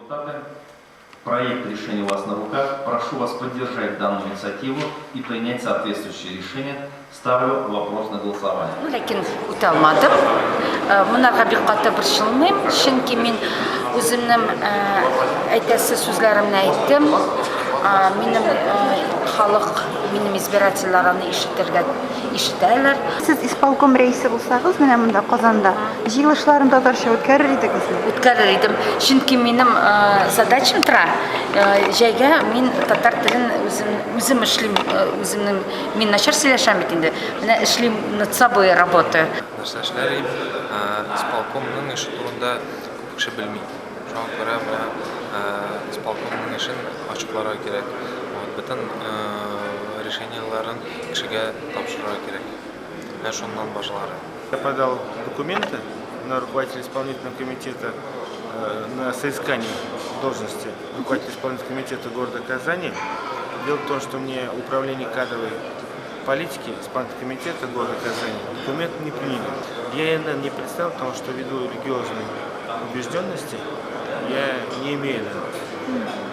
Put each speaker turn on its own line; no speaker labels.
Депутаты, проект решения у вас на руках. Прошу вас поддержать данную инициативу и принять соответствующее решение. Ставлю вопрос на голосование.
Ну, ләкин үтә алмадым. Монарга бик каты борчылмыйм, чөнки мин үземнең әйтәсе сүзләремне әйттем. Минем халык, минем избирательләр аны ишетергә ишетәләр.
Сез исполком рәисе булсагыз, менә монда Казанда, җыелышларын татарча үткәрер идегезме?
Үткәрер идем, чөнки минем задачам тора. Җәйгә мин татар телен үзем үзем эшлим, үземнең мин начар сөйләшәм бит инде. Менә эшлим, над собой работаю.
Нәрсә эшләр идем? Исполкомның эше турында күп кеше белми. Шуңа күрә менә исполкомның эшен ачыкларга кирәк. Вот, бөтен решениеләрен кешегә тапшырырга кирәк. Менә шуннан башлар.
Я подал документы на руководителя исполнительного комитета, на соискание должности руководителя исполнительного комитета города Казани. Дело в том, что мне управление кадровой политики исполнительного комитета города Казани документ не приняли. Я ИНН не представил, потому что ввиду религиозной убежденности я не имею ИНН.